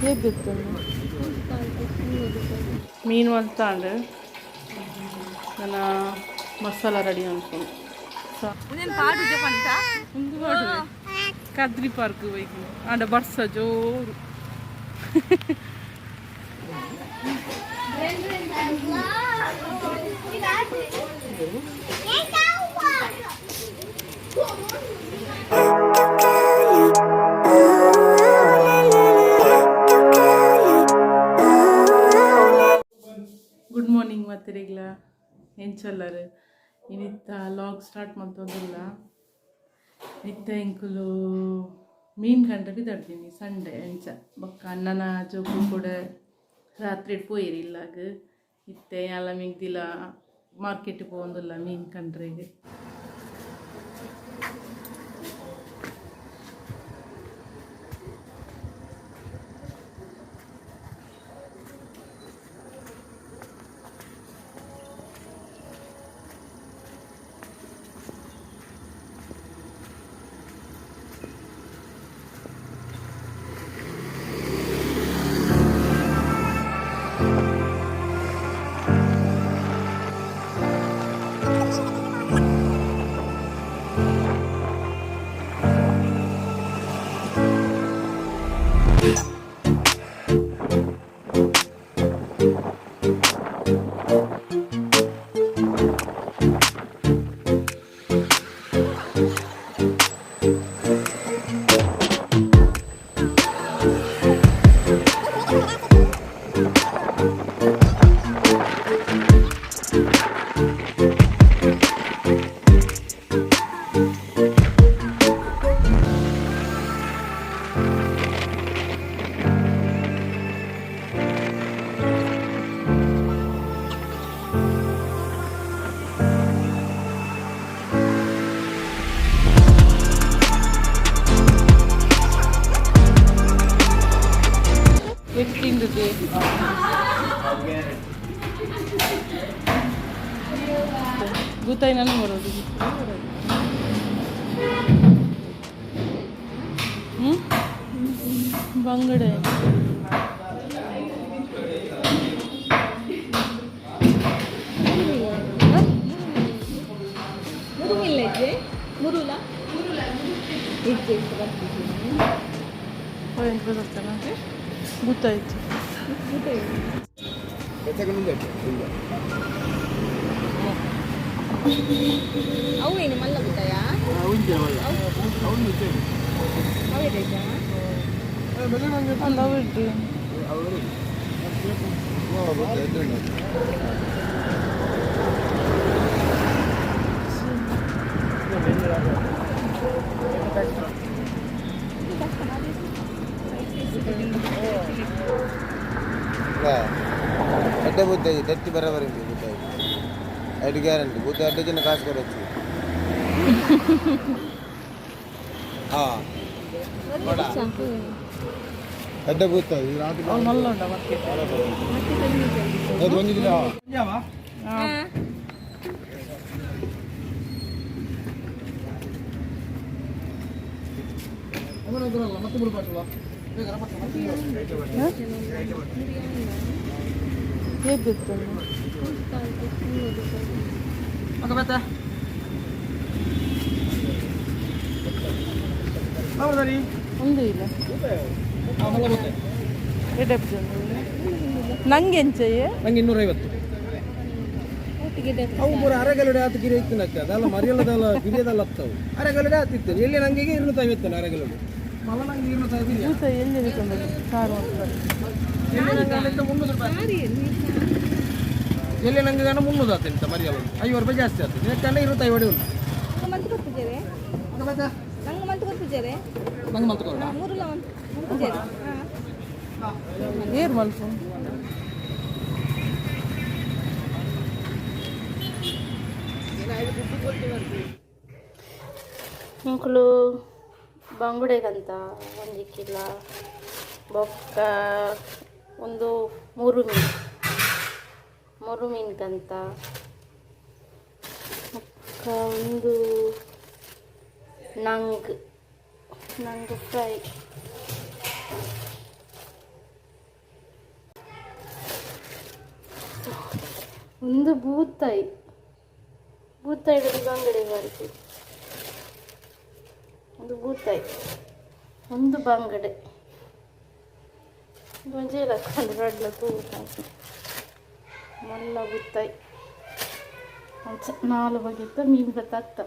ಹೇಗಿತ್ತು? ಮೀನು ಮಲ್ತಾಂಡ್ ನನ್ನ ಮಸಾಲ ರೆಡಿ ಅನ್ಕೊಂಡು. ಒಂದು ಮಾಡುವೆ ಕದ್ರಿ ಪಾರ್ಕ್ ಬೈಕ್ ಆಂಡ ಬರ್ಸ ಜೋರು. ಗುಡ್ ಮಾರ್ನಿಂಗ್ ಮಾತೆರೆಗ್ಲ. ಎಂಚಲ್ಲರು? ಇನಿತ್ತ ಲಾಗ್ ಸ್ಟಾರ್ಟ್ ಮಂತೊಂದುಲ್ಲ. ಇತ್ತ ಎಂಕುಲು ಮೀನು ಕಂಡ ಬಿದಡ್ತೀನಿ ಸಂಡೆ ಎಂಚ ಬೊಕ್ಕ ಅಣ್ಣನ ಜೋಕು ಕೂಡ ರಾತ್ರಿ ಪೋಯಿರಿ ಇಲ್ಲಾಗ. ಇತ್ತೆ ಅಲ್ಲ ಮಿಗ್ದಿಲ ಮಾರ್ಕೆಟ್ ಪೋವೊಂದುಲ್ಲ ಮೀನು ಕಂಡ್ರೆಗ್. ಎತ್ತಿಂದದೆ ಗೊತ್ತಾಯಿ ನಾನು ಬರೋದು. ಹ್ಞೂ, ಬಂಗಡೆ. ಮುರುಮಿಲ್ಲ ಇಜ್ಜೆ, ಮುರುಲ ಇಜ್ಜೆ. ಗೊತ್ತಾಗ್ತಲ್ಲ, ಗೊತ್ತಾಯ್ತು. ಅವು ಏನು ಮಲ್ಲ ಬುತ್ತಾಯ? ಅವೇ. ಅಲ್ಲ, ಬಿಟ್ಟು. ಎಡ್ಡೆ ಬುದ್ಧ ತೆತ್ತಿ ಬರಬರಿ ಬುದ್ಧ ಐದು ಗ್ಯಾರಂಟಿ ಬುದ್ಧ. ಅಡ್ಡೆ ಜನ ಕಾಸು ಕೊಡಚ್ಚು. ಹಾಂ, ಎಡ್ಡೆ ಬುದ್ಧ. ಅವ್ನು ಮಲ್ಲ ಉಂಡ ಮಾರ್ಕೆಟ್. ಅದು ಒಂದು ದಿನ. ಹಾಂ. ಹೇಗಿತ್ತು? ಒಂದು ಇಲ್ಲ. ಎಡ್ಡೆ ನಂಗೆ ಎಂಚಯ್ಯ? ನಂಗೆ 250. ಅವು ಪೂರ ಅರೆಗಲುಡೆ ಆತು ಗಿರಿ ಇತ್ತು ನಕ್ಕೆ. ಅದೆಲ್ಲ ಮರಿಯಲ್ಲದಲ್ಲ, ಬಿರಿಯದಲ್ಲ ಹತ್ತವು. ಅರೆಗಲುಡೆ ಆತಿತ್ತು. ಎಲ್ಲಿ ನಂಗೆ 250 ಅರೆಗಲುಡೆ ಮಲ್ಲ. ನಂಗೆ 250. ಊಟ ಎಲ್ಲಿ ಬೇಕಂದ್ರೆ ಕಾರು ಮಾಡ್ತಾರೆ. ಎಲ್ಲಿ ನಂಗೆ ಅಲ್ಲಿಂದ 300 ರೂಪಾಯಿ. ಎಲ್ಲಿ ನಂಗೆ ಗಣ 300 ಆತು ಮರಿಯಲ್ಲ. 50 ರೂಪಾಯಿ ಜಾಸ್ತಿ ಆಗ್ತದೆ. ಯಾಕಂದ್ರೆ 250 ಉಂಟು. ಮಂತ್ ಕೊಡ್ತಿದ್ದೇವೆ. ನಂಗೆ ಮಂತ್ ಕೊಡ್ತಿದ್ದೇವೆ. ನಂಗೆ ಮಂತ್ ಕೊಡ. ಮೂರುಲ ಮಂತ್. ಏರ್ ಮಲ್ಪು. ಎಂಕುಲು ಬಂಗುಡೆಗಂತ ಒಂಜಿ ಕಿಲ, ಬೊಕ್ಕ ಒಂದು ಮೂರು ಮೀನು, ಮೂರು ಮೀನ್ಗಂತ, ಬೊಕ್ಕ ಒಂದು ನಂಗ್. ನಂಗೆ ಫ್ರೈ. ಒಂದು ಬೂತಾಯಿ, ಬೂತಾಯಿ ಬಂಗಡೆ ಬಾರಿಸಿ. ಒಂದು ಬೂತಾಯಿ, ಒಂದು ಬಂಗಡೆ, ಒಂಜೇ ಲಕ್ಕಂಡು ರಡ್ಲ ತೂಕ ಮಲ್ಲ ಬೂತಾಯಿ. ಅಂಚ ನಾಲ್ ಬಗೆತ ಮೀನು ಬತ್ತಾಕ್ತ.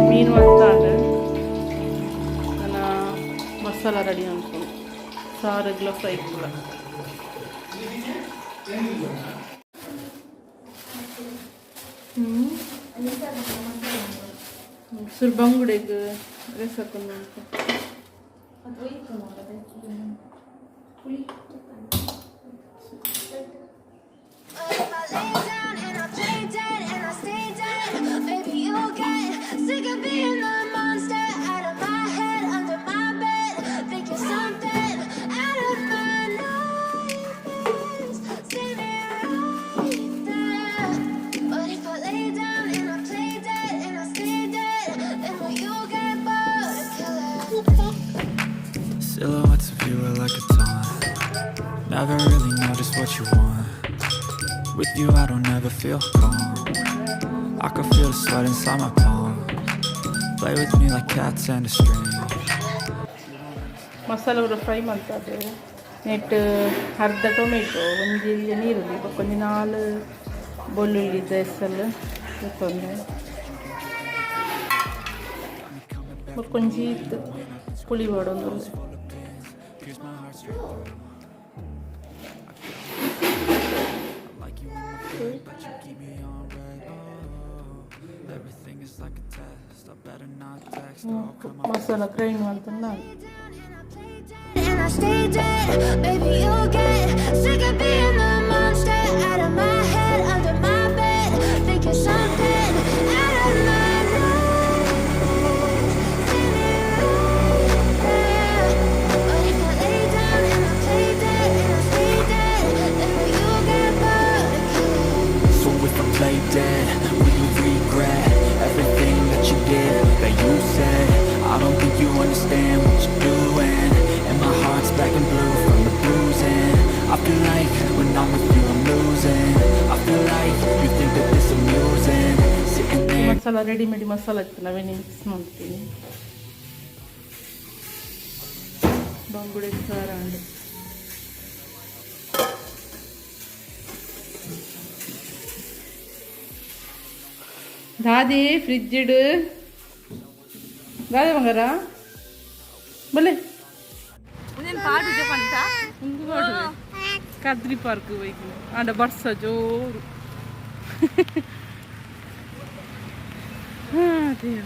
ಮೀನು ಅಂತಾಂಡ್ ನನ್ನ ಮಸಾಲ ರೆಡಿ ಅನ್ಕೊಂಡು ಸಾರುಗ್ಲ ಫ್ರೈ ಕೂಡ. ಸುರ್ ಬಂಗುಡೆಗ್ ರೆಸಕೊಂಡು ಉಂಟು. But if I lay down and I play dead and I stay dead, maybe you'll get sick of being the monster out of my head, under my bed. Think you're something out of my nightmares. See me right there. But if I lay down and I play dead and I stay dead, then will you get bored of killing? Silhouettes of you are like a taunt. Never really know just what you want. With you, I don't ever feel calm. I can feel the sweat inside my palms. Play with me like cats and a string. Masala ಪೂರ fry ಮಲ್ತಾದೆ. ನೆಟ್ ಅರ್ಧ tomato, ಒಂಜಿ ಎಲ್ಯ ನೀರುಳ್ಳಿ, ಬೊಕ್ಕ ಒಂಜಿ ನಾಲ್ ಬೊಳ್ಳುಳ್ಳಿ ಎಸಲ್ ದೆತ್ತೊಂದೆ. ಬೊಕ್ಕ ಒಂಜಿ ಇತ್ತು ಪುಳಿ ಪಾಡೊಂದುಲ್ಲೆ. Pierce my heart straight through. I like you in the bed, but you keep me on read. Oh, everything is like a test. I better not text or I'll come up. Masala grind ಮಲ್ತಂದ. And I stay dead, maybe you'll get sick of being the monster out of my head, under my bed. Think you're something out of my nightmares. See me right there. But if I lay down and I play dead and I stay dead, then will you get bored of killing? So if I play dead, will you regret everything that you did, that you said? I don't think you understand what you're doing. And my heart's black and blue from the bruising. I feel like when I'm with you I'm losing. I feel like you think that this amusing. Sitting there masala readymade masala ಇತ್ತು, ನಾವೇನು mix ಮಾಡ್ತೀನಿ. ಬಂಗುಡೆ ಸಾರು. ದಾದಿ fridge ಇಡು ದಾದಿ ಬಂಗಾರ ಬಲೆ. ಉಂದೆನ್ ಪಾಡುಜ ಪಂತ. ಉಂದು ಪಾಡುವೆ. ಕದ್ರಿ ಪಾರ್ಕ್ ಬೈಕ್ ಆಂಡ ಬರ್ಸ ಜೋರು. ಹಾ ದೇವ.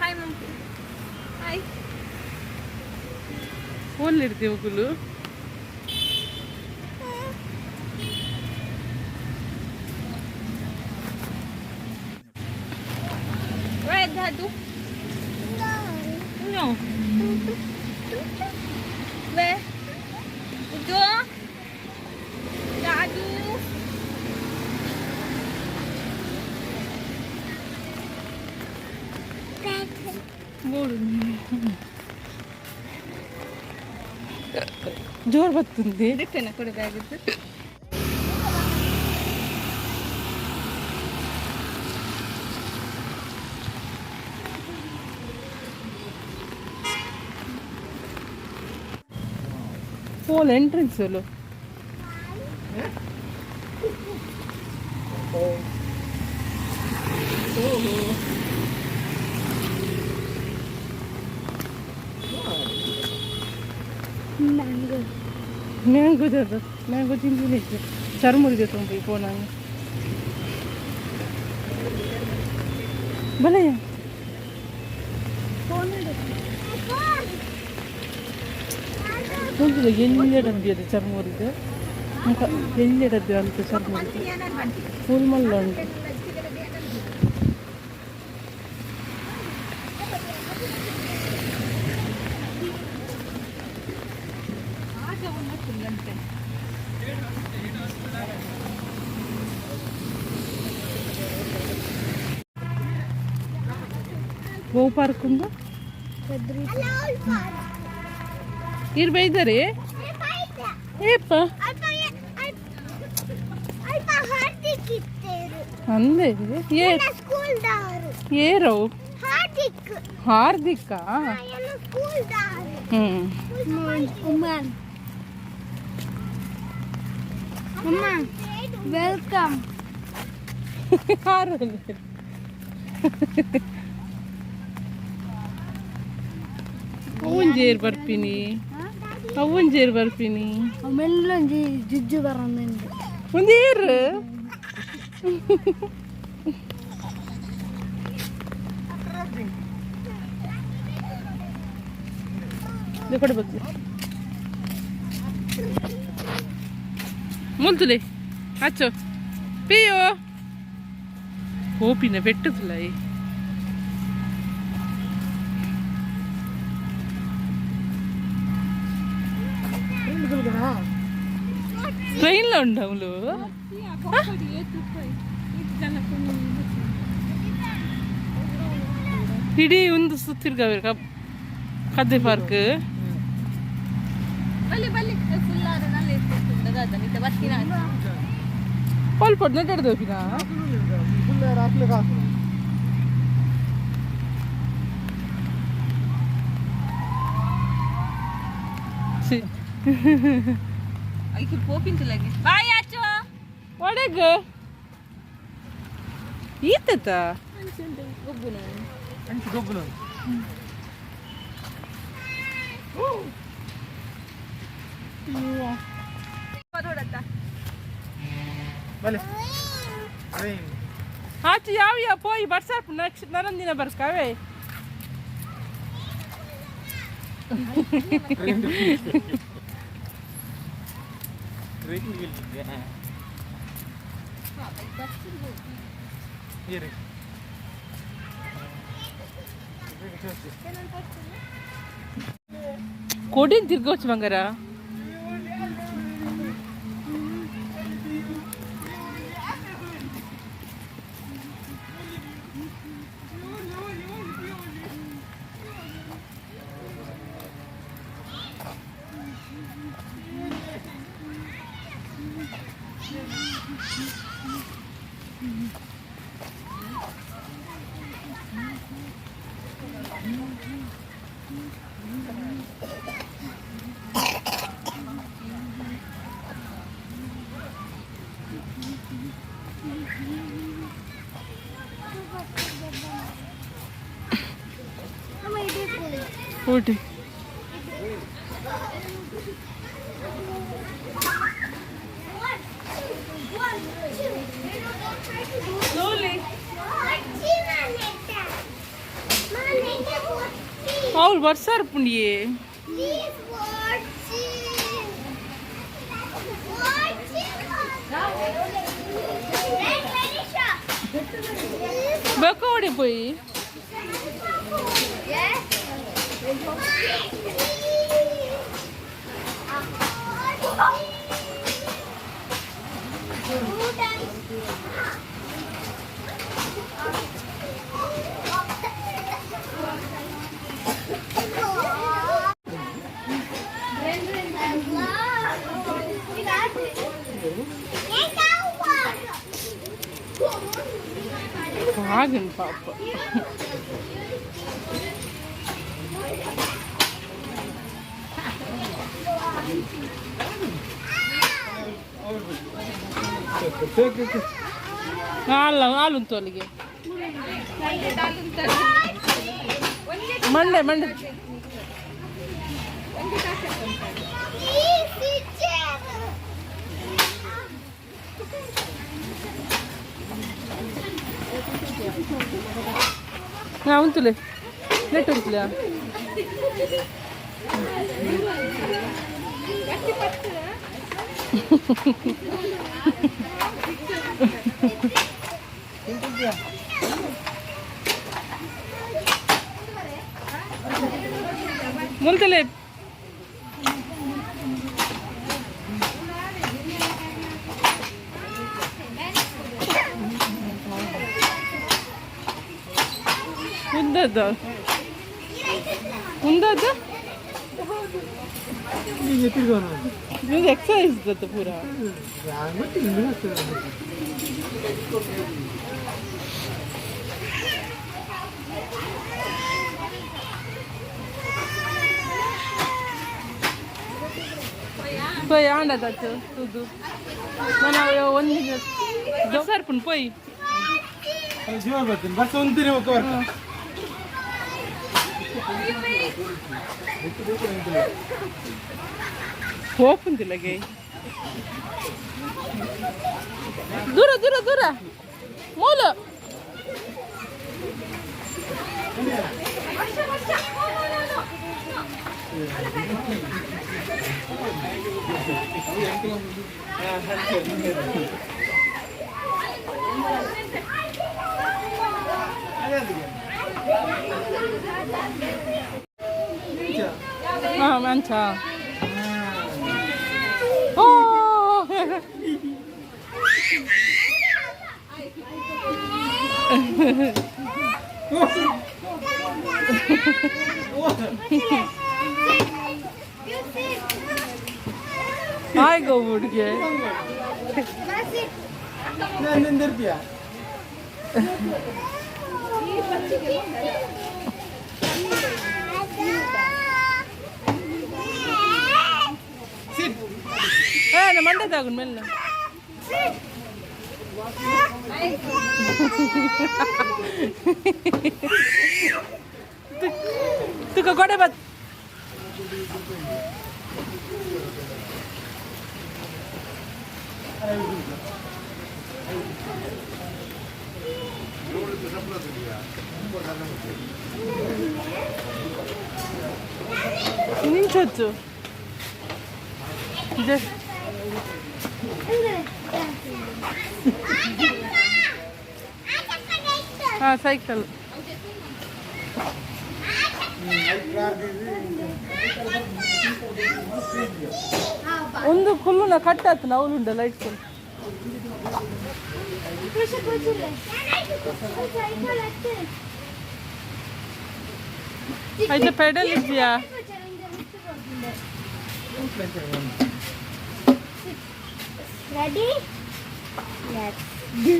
Hi mummy, hi. ಫೋನ್ ಇಡ್ತೀವಿ ಕುಲು. Where Dadu? No. Where? Udo? Dadu? ಜೋರ್ ಬತ್ತುಂದಿ. ದಿತ್ತೇನ ಕೊಡೆ ಬ್ಯಾಗ್. ಫೋಲ್ ಎಂಟ್ರೆನ್ಸ್ ಅಲ್ಲೋ. ಮ್ಯಾಂಗೋ ದಾದ? ಮ್ಯಾಂಗೋ ತಿಂದಿನಿ. ಚರ್ಮುರಿಗೆ ತುಂಬ ಪೋನಾಗ ಬಲಯ್ಯ. ಒಂದು ಎಲ್ಯ ಡಬ್ಬಿ ಅದು ಚರ್ಮುರಿಗೆ. ಮುಖ ಎಲ್ಯ ಡಬ್ಬಿ ಅಂತ ಚರ್ಮುರಿಗೆ ಫುಲ್ ಮಲ್ಲ ಉಂಟು. ಗೋವು ಪಾರ್ಕ್ ಉಂದು. ಇರ್ ಬೈದರೆ ಏಪ್ಪ ಅಂದೆ ಏ ಏರವು ಹಾರ್ದಿಕ್ಕ. ಹ್ಮ್. Welcome. ಹಾರಲ್ಲಿ ಅವಂಜೇರ್ ಬರ್ಪಿನಿ, ಅವಂಜೇರ್ ಬರ್ಪಿನಿ. ಮೆಲ್ಲೊಂಜಿ ಜುಜ್ಜು ಬರಂದುಂಡು. ಒಂದು ಏರು. ಇದು ಕೊಡು ಬತ್ಲಿ ಮುಲ್ತುಲೆ ಅಚ್ಚೋ ಪಿಯೋ ಹೋಪಿನ ಪೆಟ್ಟುತ್ತಲ್ಲ. ಟ್ರೈನ್ಲ ಉಂಡವಳು. ಇಡೀ ಒಂದು ಸುತ್ತಿರ್ಗವೆ ಕದ್ದೆ ಪಾರ್ಕ್. ಬಲ್ಲಿ ಬಲ್ಲಿ ಫುಲ್ ಆದ ನಲ್ಲ ಇತ್ತು ದಾದ ನಿತ ಬತ್ತಿನ. ಪೋಲ್ ಪೊಡ್ ನೆಡ್ದು ಹೋಪಿನ. ಫುಲ್. ಸಿ. ಐಕೆ ಪೋಪಿಂತಲಾಗಿ ಬಾಯ್ ಆಚೋ. ಒಡೆಗ್ ಈತತ. ಗೊಬ್ಬುನ. ಅಂಚು ಗೊಬ್ಬುನ. ಬರೋಡತ್ತ. ಬಲೆ ಟ್ರೈನ್. ಆಚೆ ಯಾವ ಯಾವ ಪೋಯಿ ಬರ್ಸಾಪ್ ನೆಕ್ಸ್ಟ್ ನರಂದಿನ ಬರ್ಸ್ಕಾವೆ. ಟ್ರೈನ್. ಏರಿ. ಕೊಡಿನ ತಿರ್ಗೋಚ್ ಬಂಗಾರ. ಊಟಿ. ಅವ್ರು ಬರ್ಸಾರ್ ಪುಂಡಿಯೇ. Please watching. Watching. ಬೊಕ್ಕ ಓಡಿ ಪೋಯಿ. ಕಾಗನ್ ಪಾಪ. ಅಲ್ಲ, ಹಾಲುಂಟು ಅಲ್ಲಿಗೆ. ಮಂಡೆ ಮಂಡೆ. ಹಾಂ, ಉಂತುಲೆ ನೆಟ್ ಉಂತುಲೆ. ಮುಲ್ತಲೆ. ಉದ್ದದ್ದು ಉಂದದ್ದು ಇದು ಎಕ್ಸಸೈಸ್ ಗೊತ್ತು ಪೂರ. ಪೋಯ್ ಆಂಡದಾತು ತುದು ನಾನು ಒಂದು ದೊಸರ್ಪುನ್ ಪೋಯ್. ಜೀವ ಬರ್ತೀನಿ, ಬಸ್ ಒಂದಿನ ಬರ್ತ. ಹೋಪುಂದಿಲ್ಲಗೆ. ದೂರ ದೂರ ದೂರ ಮೂಲ. ಹಾಂ, ಮಂಚ. ಓ, ಹಾಯ್ ಗೋ ಹುಡುಗಿ. ನಿಂದಿರ್ತೀಯ? ಏ, ನಮ್ಮ ಮಂಡದಾಗುನ್ ಮೆಲ್ಲ. ತುಕ ಕೊಡೆ ಬತ್. ನಿಂಚೊತ್ತು ಜಸ್ಟ್. ಹಾಂ, ಸೈಕಲ್. ಒಂದು ಕುಲ್ಲುನ ಕಟ್ಟಾತು ನಾವು ಉಂಡ ಲೈಟ್ಸ್. ಆಯ್ತಾ, ಪೆಡಲ್ ಇದೆಯಾ? Ready? Let's do.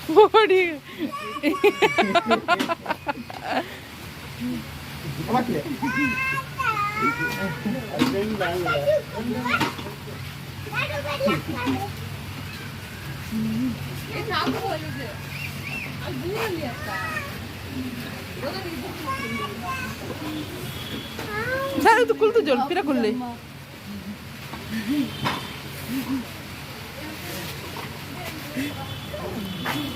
ಪೋಡಿ. ಸರ್, ಇದು ಕುಲ್ತು ಜೋಲ್ ಪಿರ ಕುಲ್ಲಿ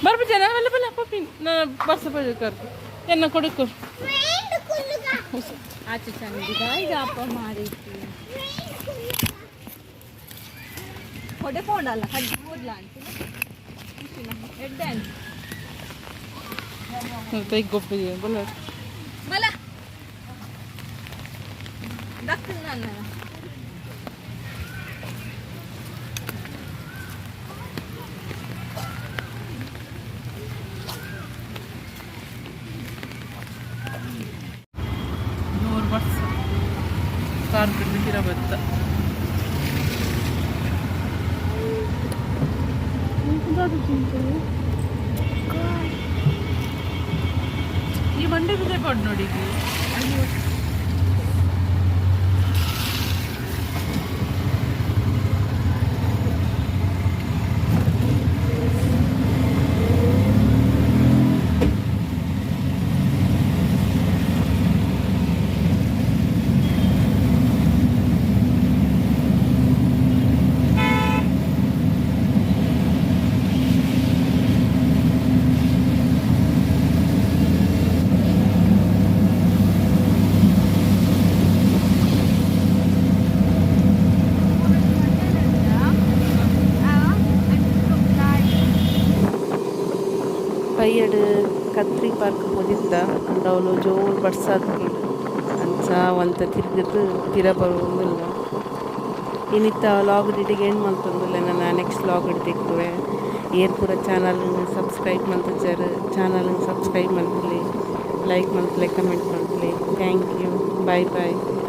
ಬರ್ಬಿಜನ. ಬಲ್ಲ ಬಲ್ಲ ಪಪ್ಪಿ, ನಾನು ಬರ್ಸ ಕರ್ ಎನ್ನ ಕೊಡುಕು. ಆಚೆ ಚಂದಿದ ಈಗ ಅಪ್ಪ ಮಾರೀತಿ ಹೊಡೆ ಪೋಂಡಲ್ಲ ಕಡ್ಡಿ ಓದ್ಲಾ ಅಂತ ಎಡ್ಡೆ ಅಂತ. ಗೊಬ್ಬ ಬಲ್ಲ. ಬಲ ದಕ್ಕ ನನ್ನ. 100 ವರ್ಷ ಕಾರ್ ಬಿಟ್ಟಿರ ಬತ್ತ. ಈ ಬಂಡೆ ಬಿದ್ದೆ ಪಾಡ್ ನೋಡಿ. ಪೈಯಡ್ ಕತ್ರಿ ಪಾರ್ಕ್ ಪೋದಿತ್ತ. ಅಂಡ ಅವಳು ಜೋರು ಬರ್ಸಾತ್ಕೊಂಡು ಅಂಚ ಒಂತ ತಿರ್ಗಿದ್ದು ಪಿರ ಬರುವುದಿಲ್ಲ. ಇನ್ನಿತ್ತ ಲಾಗ್ ಡಿಟಿಗೆ ಏನು ಮಲ್ತೊಂದುಲ್ಲೆ. ನನ್ನ ನೆಕ್ಸ್ಟ್ ಲಾಗ್ ಹಿಡ್ದಿಕ್ಕುವೆ. ಏರ್ ಪೂರ ಚಾನಲ್ ಸಬ್ಸ್ಕ್ರೈಬ್ ಮಲ್ತುಜರ್, ಚಾನಲ್ ಸಬ್ಸ್ಕ್ರೈಬ್ ಮಲ್ಪುಲೆ, ಲೈಕ್ ಮಲ್ಪುಲೆ, ಕಮೆಂಟ್ ಮಲ್ಪುಲೆ. Thank you, bye bye.